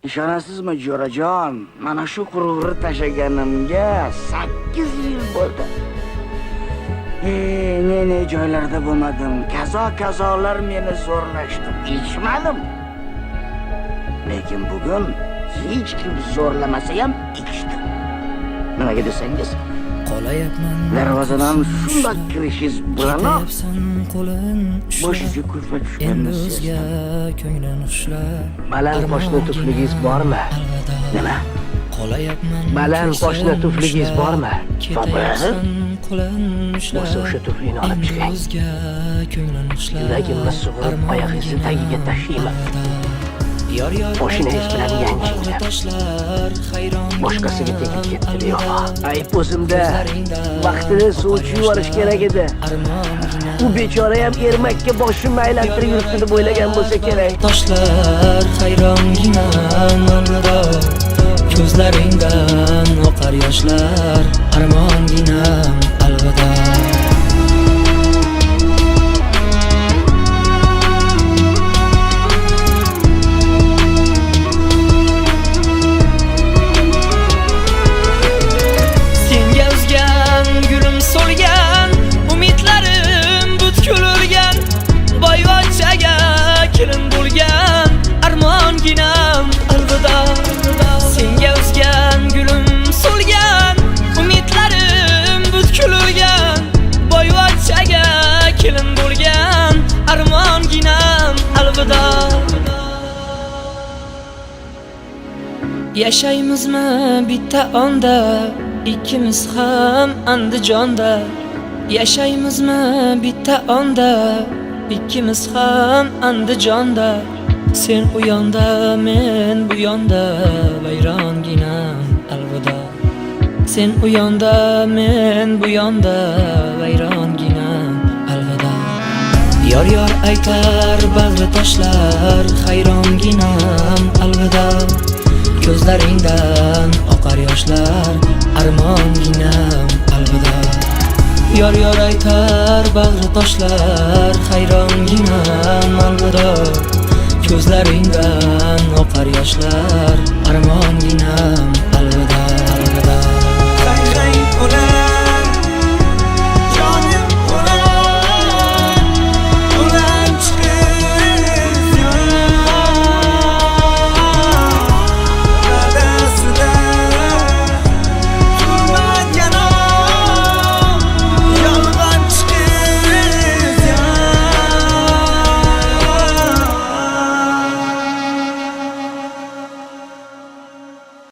Ishonasizmi, jo'rajon, mana shu qurug'ri tashaganimga 8 yil bo'ldi. Ne joylarda bo'lmadim. Kazo-kazolar meni zo'rlashdi. Ichmadim. Lekin bugun hech kim zo'rlamasa ham ichdim. Nimaga desangiz, Qolayapman. Darvozadan shundoq kirishingiz bilanoq Qo'lin boshiga kulfa endi tushganini o'zga sezdim. Ko'nglin xushlab. Baland poshna tufligingiz bormi? Alvido. Nima? Qolayapman. Baland poshna tufligingiz bormi? Ketayapsan, qo'lin ushlab. Bo'lsa o'sha tuflini olib Endi chiqing. o'zga ko'nglin xushlab. Yuragimni sug'urib oyog'ingizni tagiga tashlayman. Yor yor Poshinangiz bilan aytar yanching. Bag'ri toshlar, hayronginam Boshqasiga tegib ketdi alvido. bevafo. Ayb o'zimda. Ko'zlaringdan Vaqtida suv ichib yuborish kerak edi. Armonginam. U bechora ham ermakka boshimni aylantirib yuribdi deb o'ylagan bo'lsa kerak. Toshlar, hayronginam alvido. Ko'zlaringdan oqar yoshlar, armonginam alvido. Senga uzgan gulim so'lgan, umidlarim butkul o'lgan, boyvachchaga kelin bo'lgan, armonginam alvido. Senga uzgan gulim so'lgan, umidlarim butkul o'lgan, boyvachchaga kelin bo'lgan, armonginam alvido. Yashaymizmi bitta onda, ikkimiz ham Andijonda. Yashaymizmi bitta onda, ikkimiz ham Andijonda. Sen u yonda, men bu yonda, vayronginam alvido. Sen u yonda, men bu yonda, vayronginam alvido. Yor yor aytar bag'ri toshlar, hayronginam alvido. Ko'zlaringdan oqar yoshlar, armonginam alvido. Yor yor aytar bag'ri toshlar, hayronginam alvido. Ko'zlaringdan oqar yoshlar, armonginam.